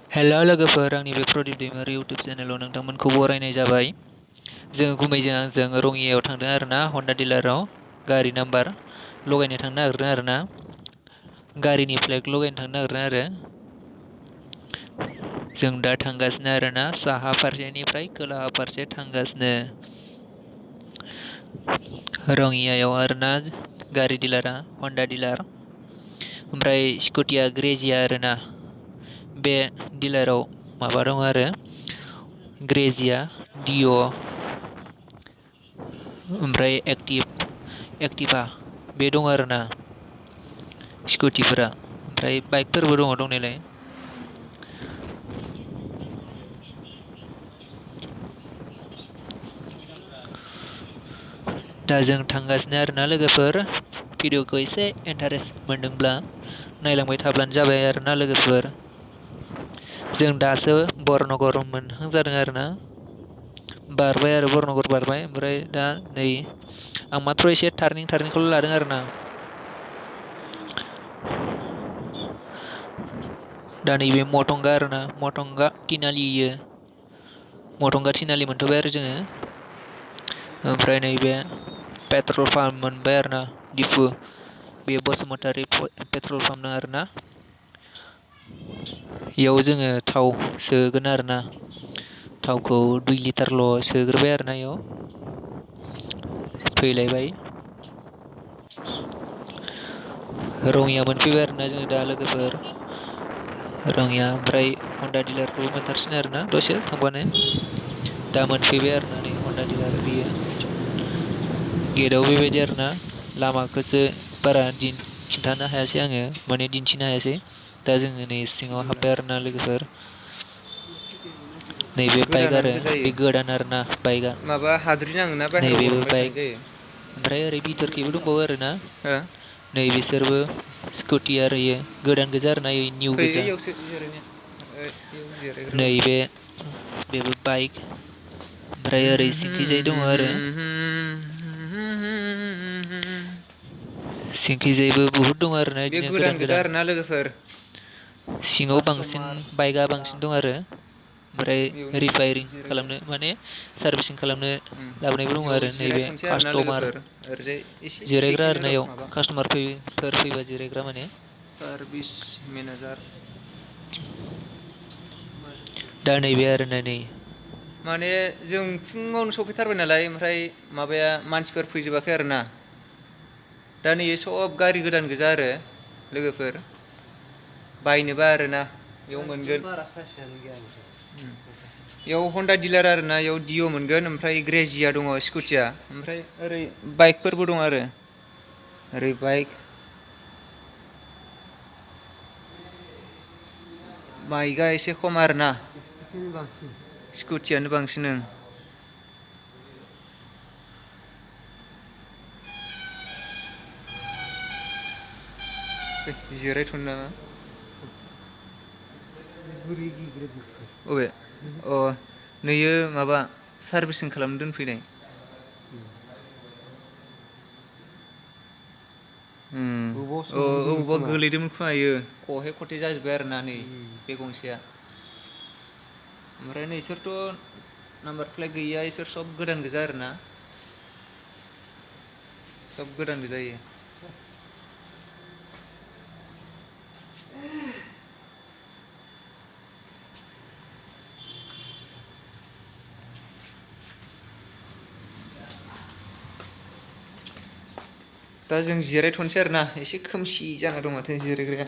हेल' लोगोफोर, आंनि बे प्रदीप दैमारि इउटुब चेनेलाव नोंथांमोनखौ बरायनाय जाबाय। जोङो गुमैजों आंजों रङियायाव थांदों आरोना, हन्डा डिलाराव गारि नाम्बार लगायनो थांनो नागिरदों आरोना, गारिनि फ्लेग लगायनो थांनो नागिरदों आरो। जों दा थांगासिनो आरोना, साहा फारसेनिफ्राय खोलाहा फारसे थांगासिनो रङियायाव आरोना। गारि डिलारा हन्डा डिलार, ओमफ्राय स्कुटिया ग्रेजिया आरोना। बे डिलाराव माबा दं आरो, ग्रेजिया, डिअ, ओमफ्राय एक्टिभा बे दं आरोना स्कुटिफोरा, ओमफ्राय बाइकफोरबो दङ दंनायलाय। दा जों थांगासिनो आरोना लोगोफोर, भिडिअखौ एसे इन्टारेस्ट मोनदोंब्ला नायलांबाय थाब्लानो जाबाय आरोना लोगोफोर। जों दासो बरनगर मोनहां जादों आरोना, बारबाय आरो बरनगर बारबाय, ओमफ्राय दा नै आं माथ्र' एसे टार्निंखौल' लादों आरोना। दा नैबे मटंगा आरोना, मटंगा तिनालि मोनथ'बाय आरो जोङो। ओमफ्राय नैबे पेट्रल पाम्प मोनबाय आरोना, दिपु, बे बसुमतारी पेट्रल पाम्प दं आरोना। बेयाव जोङो थाव सोगोन आरोना, थावखौ 2 लिटारल' सोग्रोबाय आरोना। बेयाव फैलायबाय, रङिया मोनफैबाय आरोना जोङो दा लोगोफोर, रङिया। ओमफ्राय हन्डा डिलारखौ मोनथारसिगोन आरोना दसे थांबानो। दा मोनफैबाय आरोना नै हन्डा डिलार, बियो गेटआव बेबायदि आरोना। लामाखौसो बारा खिन्थानो हायासै आङो, माने दिन्थिनो हायासै। दा जोङो नै सिङाव हाबबाय आरोना लोगोफोर। नैबे बाइक आरो, गोदानानोबो जायो बे गोदान आरोना बाइकआ, माबा हाद्रि नाङोना बाहेरायाव नैबेबो बरनबाय बाइक। थानाय जायो। ओमफ्राय ओरै बिथोरखैबो दंबावो आरोना, हो नै बिसोरबो स्कुटि आरो इयो गोदान गोजा आरोना, निउ फै गोजा। इयावसो जिरायनो इयाव जिरायग्रा दं। नैबे बेबो बाइक, ओमफ्राय ओरै सिंखिजाय दङ आरो, सिंखिजायबो बुहुद दं आरोना बे बिदिनो गोजा गोदान। आरोना लोगोफोर सिङाव बांसिन कास्टमार बाइकआ बांसिन दं लाखो आरो, ओमफ्राय बेयावनो रिफायारिं जिरायग्रा खालामनो माने सार्भिसिं खालामनो लाबोनायबो दङ बेयाव आरो। नैबे जिरायथ'नोसै आरोना कास्टमार लोगोफोर ओरैजाय एसे जिरायग्रा देखायनो आरोना, र' इयाव माबा कास्टमारफोर फैबा जिरायग्रा माने। Service manager. दा नैबे आरोना नै, माने जों फुङावनो सफैथारबाय नालाय, ओमफ्राय माबाया मानसिफोर फैजोबाखै आरोना। दा नै सब गारि गोदान गोजा आरो लोगोफोर, बायनोबा आरोना बेयाव मोनगोन। बेयाव हन्डा डिलार आरोना, बेयाव डिअ मोनगोन, ओमफ्राय ग्रेजिया दङ स्कुटिया, ओमफ्राय ओरै बाइकफोरबो दं आरो, ओरै बाइक। बाइकआ एसे खम आरोना, स्कुटियानो बांसिन। जिरायथ'नो नामा? अबे? अ नैयो माबा सार्भिसिं खालामनो दोनफैनाय। अबावबा गोलैदोंमोन खोमा इयो, खहे खथे जाजोब्बाय आरोना नै बे गंसेया। ओमफ्राय नोंसोरथ' नाम्बार प्लेट गैयिया इसोर सब गोदान गोजा आरोना, सब गोदान गोजा इयो। दा जों जिरायथ'नोसै आरोना, एसे खोमसि जाना दं माथो जिरायग्राया।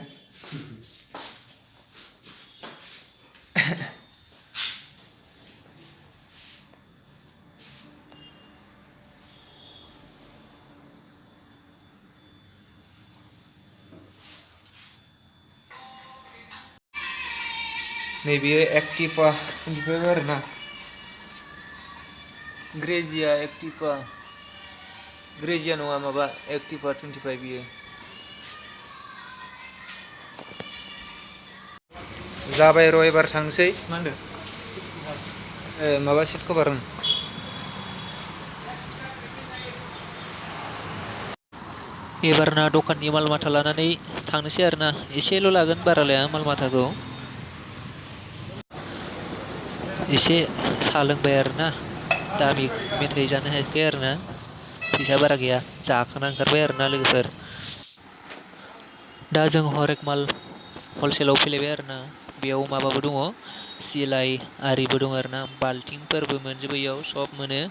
नैबेयो एक्टिभा मोनफैबाय आरोना, ग्रेजिया एक्टिभा, ग्रेजिया नङा माबा एक्टिभा 25 इयो। जाबाय र' एबार थांसै। मा होनदों? माबा सिट कभार। एबारना दखाननि माल माथा लानानै थांनोसै आरोना, एसेल' लागोन, बारा लाया माल माथाखौ। एसे साहा लोंबाय आरोना दामि मेथाइ जानो हायाखै आरोना फैसा बारा गैया जाखाना ओंखारबाय आरोना लोगोफोर। दा जों हरेक माल हलसेलाव फैलायबाय आरोना बेयाव माबाबो दङ सिलाइ आरिबो दङ आरोना बाल्थिंफोरबो मोनजोबो इयाव सब मोनो।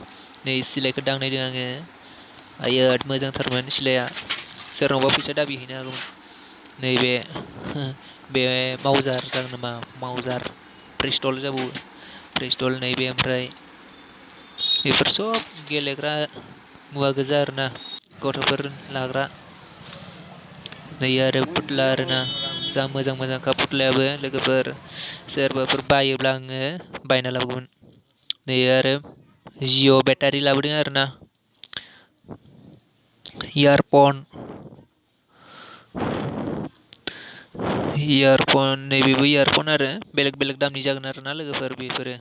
नै सिलाइखौ दांनायदों आङो आयोद मोजांथारमोन सिलाइया सोरनावबा फैसा दाबि हैनो हागौमोन। नैबे बे मावजार जागोन नामा मावजार प्रिस्टल जाबावो प्रिस्टल नैबे ओमफ्राय बेफोर सब गेलेग्रा मुवा गोजा आरोना गथ'फोर लाग्रा नै आरो फुथ्ला आरोना जा मोजां मोजांखा फुथ्लायाबो लोगोफोर सोरबाफोर बायोब्ला आङो बायना लाबोगौमोन। नै आरो जिअ' बेटारि लाबोदों आरोना इयारफन नैबेबो इयारफन आरो बेलेग बेलेग दामनि जागोन आरोना लोगोफोर बेफोरो।